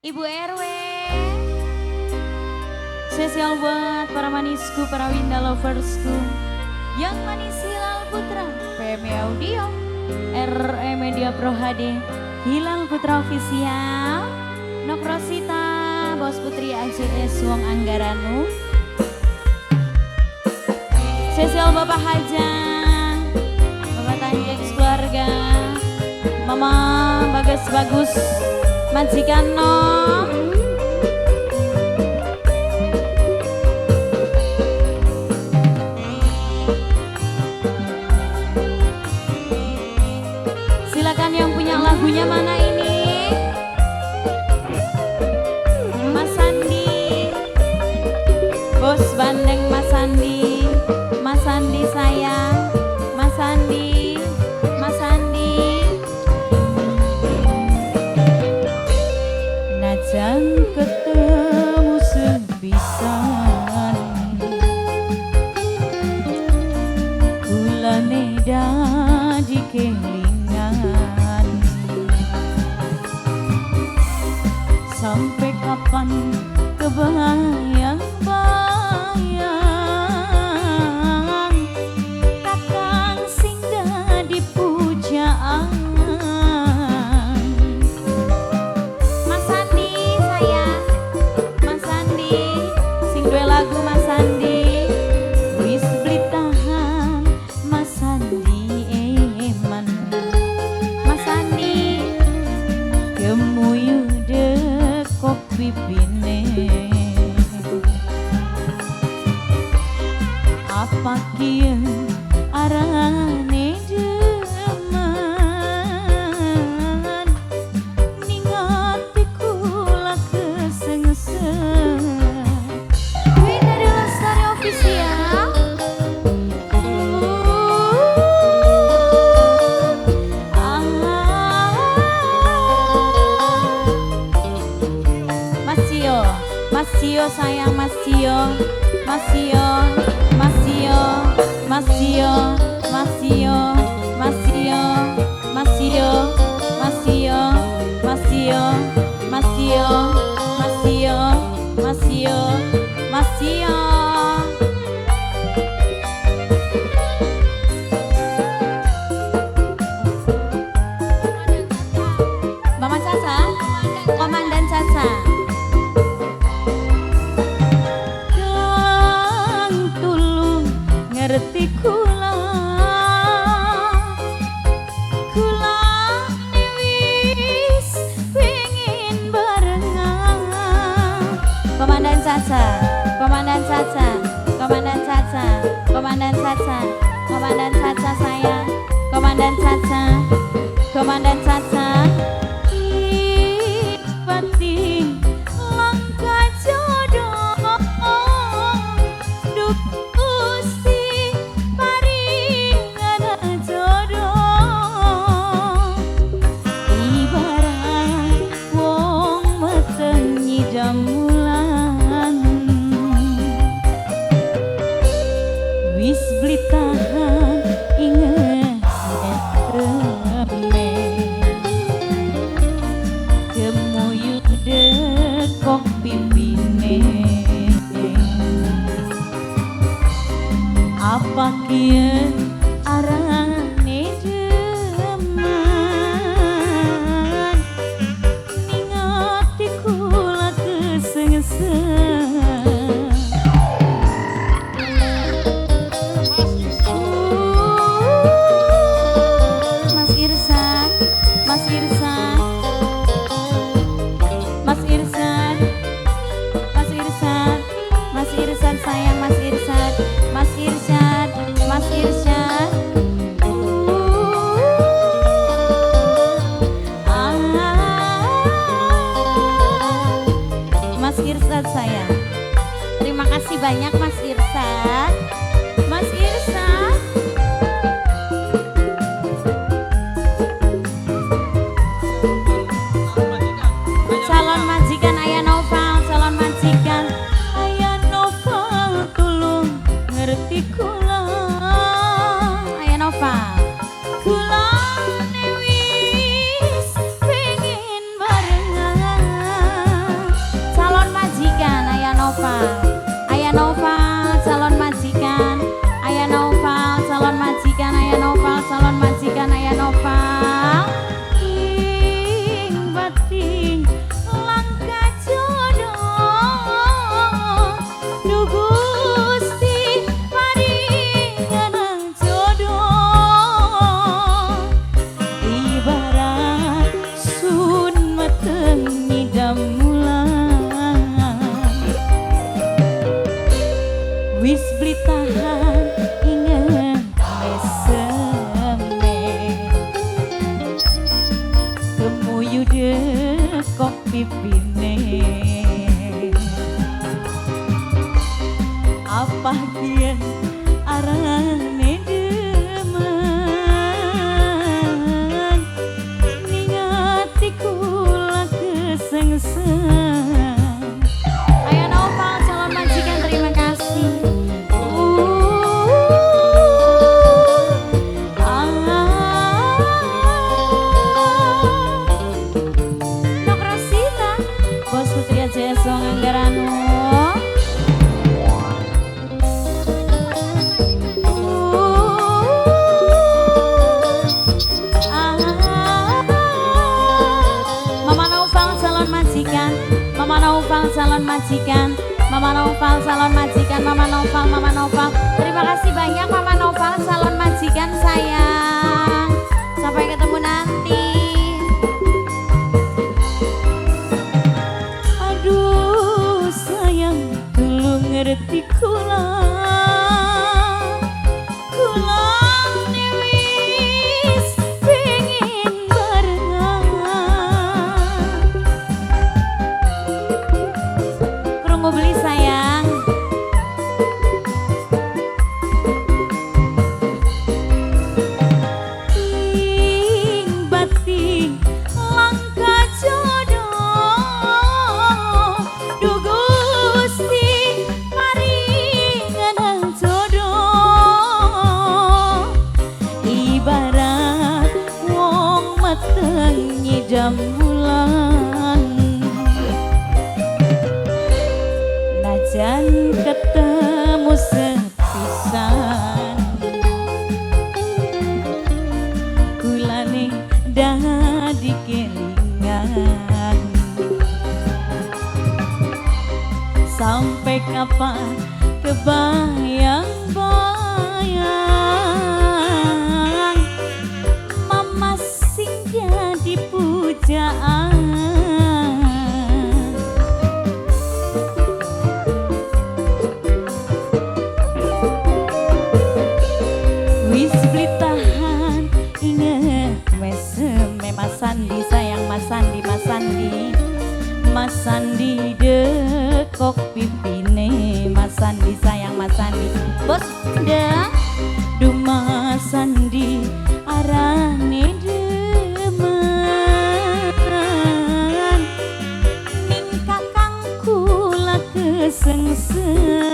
Ibu RW. Spesial buat para manisku, para Winda loversku. Yang manis Hilal Putra, PM Audio, RE Media Pro HD, Hilal Putra Official, Nok Rosita, Bos Putri AJS Wong Anggaranu. Spesial Bapak Hajang, Bapak Tanjek keluarga, Mama Bagus Bagus, majikan no. Silakan yang punya lagunya mana ini? Mas Andi, Bos Bandeng Mas Andi, Mas Andi sayang, Mas Andi, Mas Andi. Najang ketemu sepisan, kulane dadi kelingan. Sampai kapan kebayang-bayang kakang sing dadi pujaan. Mas Andi sayang, Mas Andi sing duwe lagu Mas Andi. Wis beli tahan Mas Andi eman, Mas Andi gemuyu dekok pipine. Apa kiye arane demen ning ati kula kesengsem. Winda Lestari Official. Mas Cio, Mas Cio sayang, Mas Cio, Mas Cio, Mas Cio, Mas Cio, Mas Cio, Mas Cio, Mas Cio, Mas Cio, Mas Cio, Mas Cio, Mas Cio, Mas Cio, Mas Cio. Mama Caca, Komandan Caca. Kang tulung ngerti kula, kula wis pengin barengan. Komandan Caca, Komandan Caca, Komandan Caca, Komandan Caca, Komandan Caca sayang, Komandan Caca, Komandan Caca. Pati langka jodoh, duh Gusti paringana jodoh. Ibarat wong meteng nyidam wulan, wis beli tahan inget reme. Gemuyu dekok pipine. Apa kiye arane demen ning ati kula kesengsem. Mas Irsan, Mas Irsan, Mas Irsan, Mas Irsan, Mas Irsan sayang, Mas Irsan, Mas Irsan, Mas Irsan. Mas Irsan sayang, terima kasih banyak Mas Irsan, Mas Irsan. Calon majikan Ayah Noval, calon majikan Ayah Noval tulung ngerti kula. Ayah Noval, kula wis pengen barengan. pipine. Apa kian arane demen ning ati kula kesengsem. Ayo Noval calon majikan, terima kasih. Nok Rosita, Bos Putri Jaya Song Anggaranu. Mama Naufal calon majikan, Mama Naufal calon majikan, Mama Naufal calon majikan, Mama Naufal, Mama Naufal. Terima kasih banyak Mama Naufal calon majikan sayang. Sampai ketemu nanti. Aduh sayang, tulung ngerti kula. Kula wis pengin barengan. Krungu beli sayang. Ing batin langka jodoh, duh Gusti paringan jodoh. Ibarat wong meteng nyidam bulan, najan ketemu sepisan, kulane dadi kelingan. Sampai kapan kebayang-bayang mama sing jadi pujaan. Wis beli tahan inget meseme Mas Sandi sayang, Mas Sandi, Mas Sandi, Mas Sandi dekok pipine, Mas Sandi sayang, Mas Sandi, bos dah. Duh Mas Sandi arane demen ning kakang kula kesengsem.